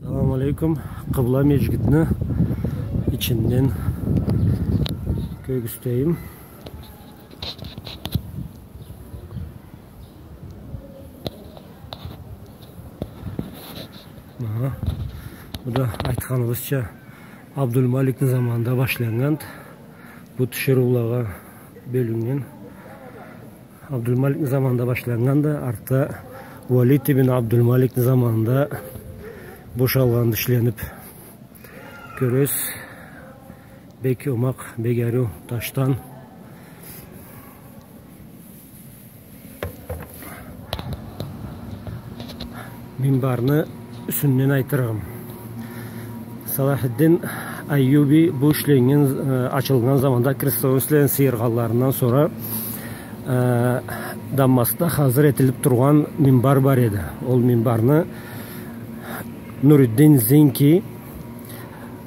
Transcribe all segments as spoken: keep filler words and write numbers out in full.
Салам алейкум. Къыбла межгитни ичинден кёргюзтейим. Аха. Бу да айтханыбызча Абдулмаликни заманында башланнган, бу тиширыулагъа бёлюннген. Абдулмаликни заманында башланнган да, артда Уалид ибн Абдулмаликни заманында бошалгъанды ишленип. Кёресиз, бек омакъ, бек ариу ташдан. Минбарны юсюнден айтырыгъым. Салахиддин Айюби бу ишленнген, э, ачылгъан заманда, крестоносецлени сыйыргъанларындан сора, э, Дамаскда хазыр этилип тургъан минбар бар эди. Ол минбарны Нуриддин Зинки,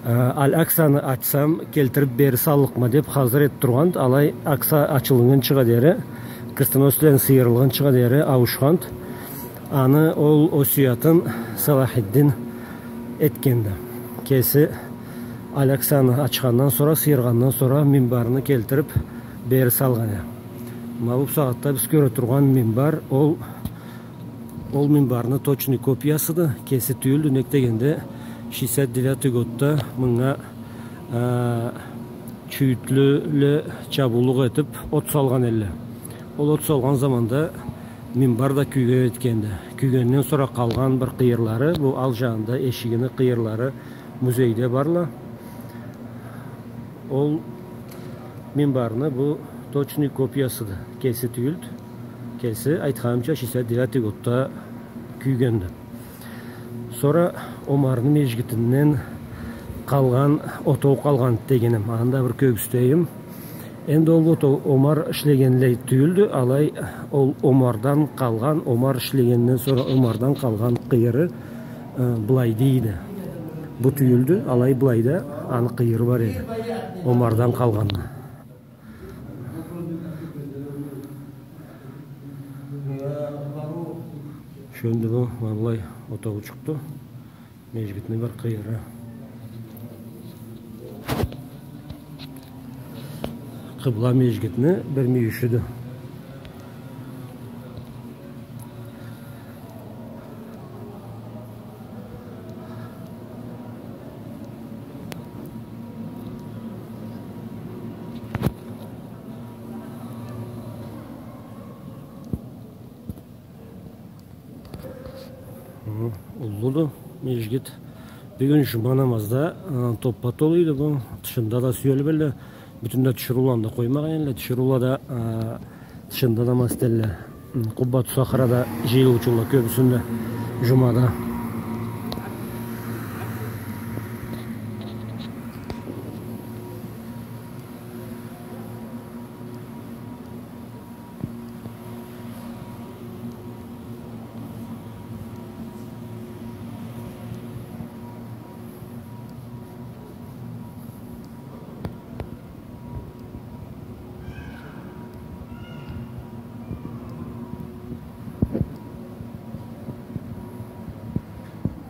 э, Аль-Аксаны ачсам, келтирип бери саллыкъма деп хазыр этип тургъан. Алай Акса ачылгъынчыгъа дери, крестоносецлени сыйырылгъынчыгъа дери ауушхан. Аны ол осуятын Салахиддин этгенди. Кеси Аль-Аксаны ачхандан сора, сыйыргъандан сора минбарны келтирип бери салгъан эди. Ма бу сагъатда биз кёре тургъан минбар, ол, ол минбарны точный копиясыды, кеси тюйюлдю, нек дегенде шестьдесят девятый годда мынга, э, чюйютлюле чабыулукъ этип от салгъан элле. Ол от салгъан заманда минбар да кюйген этгенди. Кюйгенден сора къалгъан бир къыйырлары, бу ал жанында эшигини къыйырлары музейде барла. Ол минбарны бу точный копиясыды. Кеси тюйюлдю. Кеси, айтханымча, шестьдесят девятый годда кюйгенди. Сора Омарны межгитинден къалгъан, отоу къалгъан дегеним. Аны да бир кёргюзтейим. Энди ол отоу Омар ишлегенлей тюйюлдю, алай ол Омардан къалгъан, Омар ишлегенден сора Омардан къалгъан къыйыры, э, былай дейди. Бу тюйюлдю, алай былайда аны къыйыры бар эди. Омардан къалгъан. Шёндю бу, ма былай отоучукъду. Межгитни бир къыйыры. Къыбла межгитни бир мюйюшюдю. Хы, уллуду межгит. Бюгюн жума намазда, э, топпа толу эди бу. Тышында да сюелип элле. Бютюн да тиширыуланы да къоймагъан элле. Тиширыула да, э, тышында намаз этелле. Хы, Къуббату Сахрада жыйылыучула кёбюсюнде жумада.